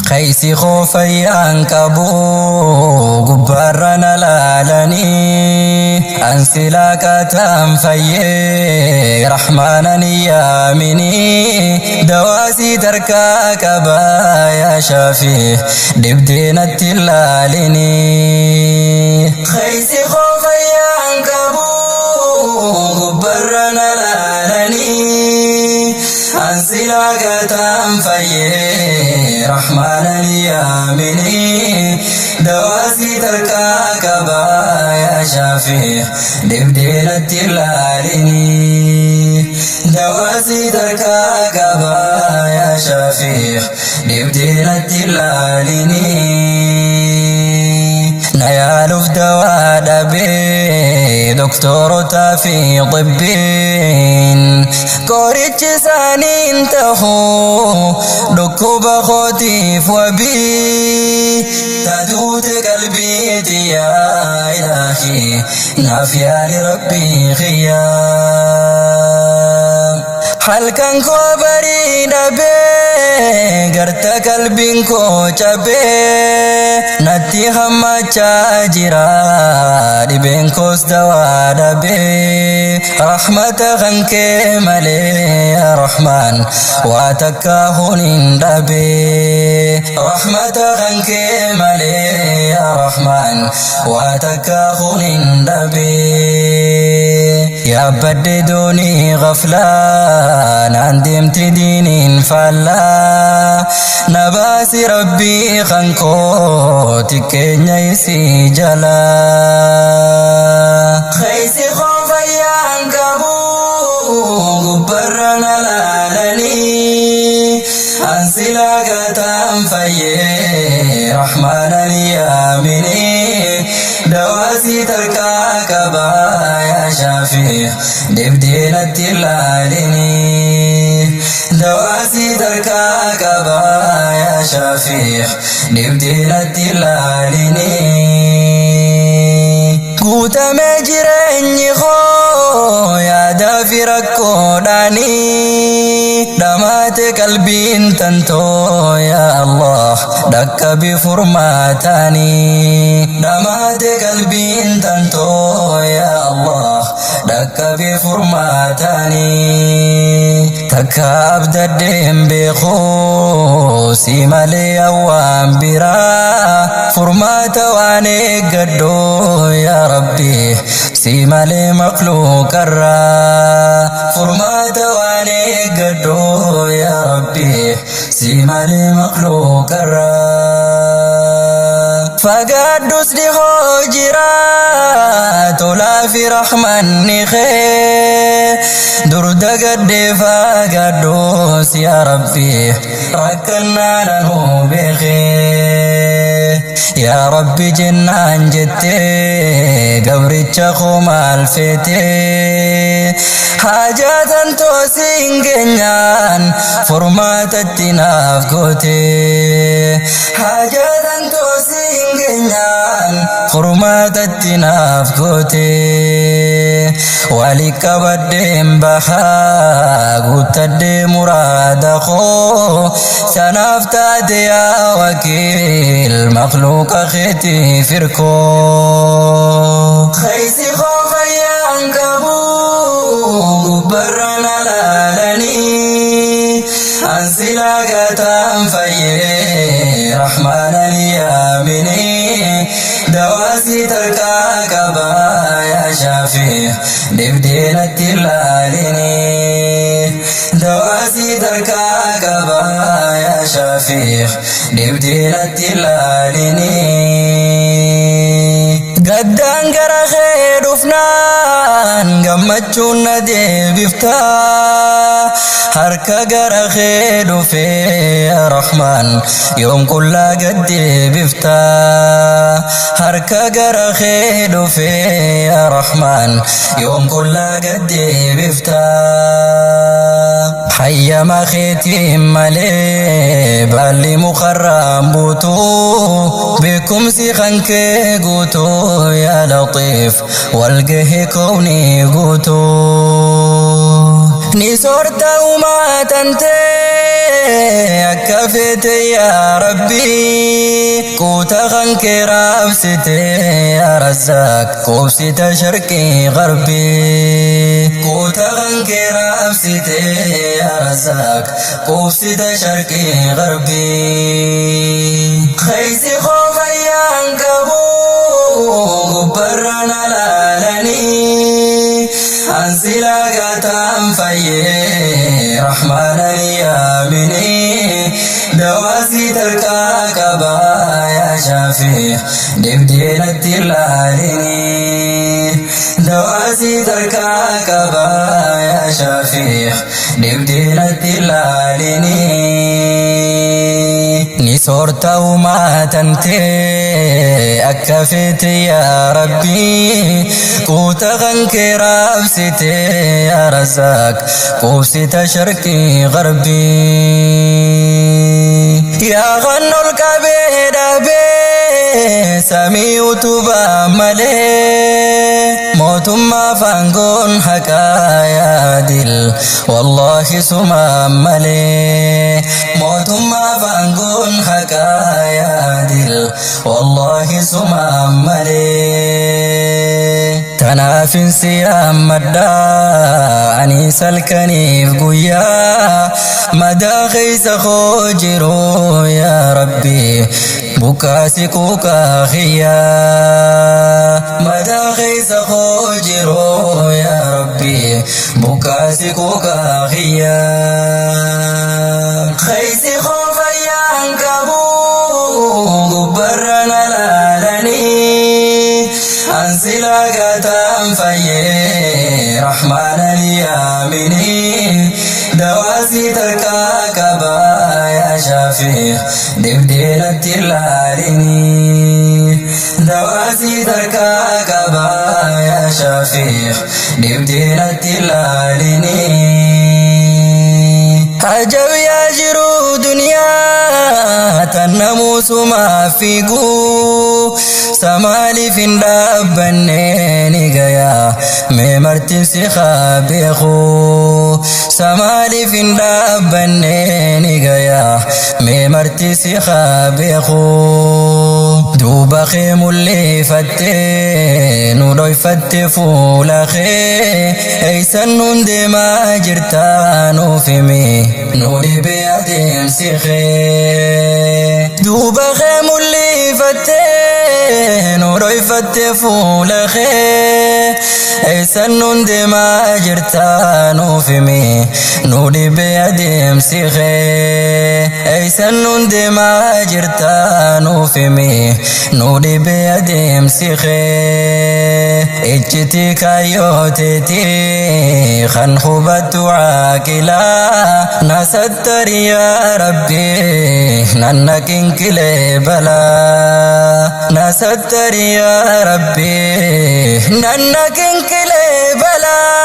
Keessi koo fayyaan qabu gubbaarra na laalanii an silaa qataan fayyee rahmaanan yaaminii dawaasii tarkaa qabaa yaa shaafii dhibdee natti laalinii. Keessi koo fayyaan qabu gubbaarra na laalanii an silaa qataan fayyee rahmaanan yaaminii dawaasii tarkaa qabaa yaa shaafii dhibdee natti laalinii. Dawaasii tarkaa qabaa yaa shaafii dhibdee natti laalinii. Na yaaluuf dawaa dhabee doktorotaa fi xibbiin qorichi isaanii hin ta'u dhukkuba kootiif wabii taatuute qalbiiti yaa ilaahi naaf yaali rabbii xiyyaa. Halkan koo barii dhabee garta qalbiin koo cabee natti hammachaa jira dhibeen koos dawaa dhabee rahmata kan kee malee yaa rahmaan waa takka hunin dhabee rahmata kan kee malee yaa rahmaan waa takka hunin dhabee yaabbadde doonii غفلaa naan deemti diiniin faallaa na baasi rabbii kan koo xiqqeenya isii jalaa. Keessi koo fayyaan qabu gubbarra na laalanii an silaa gataan fayyee rahmaanan yaaminii dawaasii tarkaa qabaa yaa shaafii dhibdee natti laalinii. Dawaasii tarkaa qabaa yaa shaafii dhibdee natti laalinii. Guutamee jireenyi koo yaadaa fi rakkoodhaanii dhamaate qalbiin tantoo yaa Allah dhaqqabi furmaataanii dhamaate qalbiin tantoo yaa Allah dhaqqabi furmaataanii takka abdaddeen beeku si malee awwaan biraa furmaata waan eeggadhu yaa rabbi si malee makluuqarraa furmaata waan eeggadhu yaa rabbi si malee makluuqarraa. Fagaadhus dhihoo jira tolaa fi rahmanni kee durda gaddee fagaadhus yaa rabbi rakkannaan anuu beekee. Yaa rabbi jennaan jettee gabricha koo maal feetee hajaatan toosiin geenyaan furmaatatti naaf gootee hajaatan toosiin geenyaan furmaatatti naaf gootee wali qabadheen bahaa guuttadhee muraada koo sanaaf taate yaa wakiil makluuqa keetii firkoo. Keessi koo fayyaan qabu gubbarra na laalanii an silaa gataan fayyee rahmaanan yaaminii dawaasii tarkaa qabaa yaa shaafii dhibdee natti laalinii dawaasii tarkaa qabaa yaa shaafii dhibdee natti laalinii. Gaddaan gara kee dhufnaan gammachuun na deebiftaa harka gara kee dhufee yaa Rahmaan yoom qullaa gad deebiftaa harka gara kee dhufee yaa Rahmaan yoom qullaa gad deebiftaa hayyama keetiin malee baalli mukarraan buutu beekumsi kan kee guutuu yaa Latiif walgahe kownii guutuu. Ni soorta uumaa tantee akka feete yaa Rabbi, quuta kan kee raabsite yaa Razzaaq, quubsita sharqii garbii. Quuta kan kee raabsite yaa Razzaaq, quubsita sharqii garbii. Khaysi koo fayyaan qabu gubbarra na laalanii, ansilaa gataan fayyee rahmaana yaamini. Dawaasii tarkaa qabaa yaa Shaafii, dibdeenatti laalini. Dawaasii tarkaa qabaa yaa Shaafii, dibdeenatti laalini. Ni soorta uumaa tantee akka feete yaa Rabbi, quuta kan kee raabsite yaa Razzaaq, quubsita sharqii garbii. Yaa kan ol qabee dhaabee samii utubaa malee, mootummaa faangoon haqaa yaadil wallaahi sumaa malee. Mootummaa faangoon haqaa yaadil wallaahi sumaa malee. Tanaafin si yaammadhaa ani salkaniif guyyaa, madaa keessa koo jiru yaa Rabbi buqqaasi quuqaa kiyyaa. Madaa keessa koo jiru yaa Rabbi buqqaasi quuqaa kiyyaa. Keessa koo fayyaan qabu gubbarra na laalanii, ansilaa gataan fayyee rahmaana yaamini. Dawaasii tarkaa qabaa yaa Shaafii, dibdeenatti laalini. Dawaasii tarkaa qabaa yaa Shaafii, dibdeenatti laalini. Ajab yaa jiru duniyaa tan namuusumaa fiiguu, samaaliif hin dhaabbanne ni gayaa mee marti si haa beeku. Samaaliif hin dhaabbanne ni gayaa mee marti si haa beeku. Duuba kee mul'ifattee nu dhoyfatte, fuula kee eeysan nun deemaa jirtaa nuuf himi, nu dhibee adeemsi kee. Duuba kee mul'ifattee nu dhoyfatte, fuula kee eeysan nun deemaa jirtaa nuuf himi, nu dhibee adeemsi kee. Eeysan nun deemaa jirtaa nuuf himi, nu dhibee adeemsi kee. Iccitii kaayyooteetii kan hubattu caaqilaa, na sattari yaa Rabbi, nanna qinqilee balaa. Na sattari yaa Rabbi, nanna qinqilee balaa.